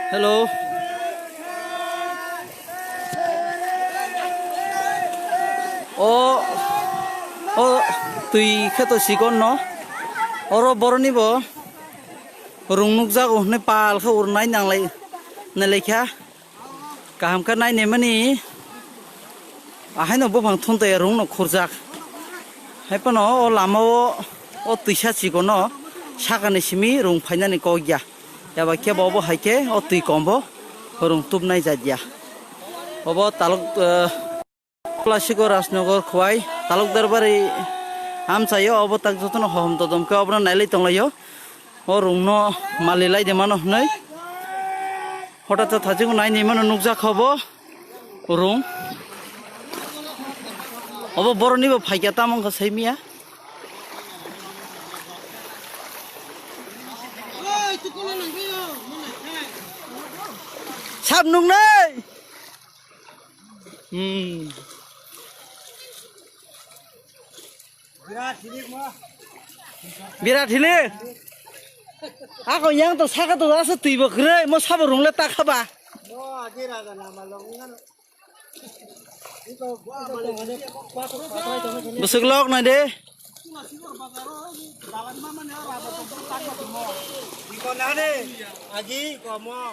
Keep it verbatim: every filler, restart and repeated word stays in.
Hello. O, o twi khe to sikon no. Oro boroni bo rung nukjago hwnwi pal khe urnai nanglai, nalaikha. Kaham khe nainaimani ahaino buphang thuntai rungno khurjak. Haiphano o lamao o twisa chikono sakani simi rung phainani kok ya. Yaba khe bo bo hai khe o twi kombo rung tubnai jat ya. Obo taluk, eh, Plasiko Rajnagar Khowai, Talukdar Bari amchaio obo tak jotono hohom todom khe obono nailai tonglaio. O rungno mali lai de mano hwnwi. Hota ta thajingo naini mano nukjak kha bo rung. Obo boroni bo phaikya tamo wngkha saimia. Sab nuknai. Hmm. Birat hili. Ako yang to saka to asa twi bo kwrwi mo sabo rung le ta khaba. Bwswk lok nai de. Agi komo.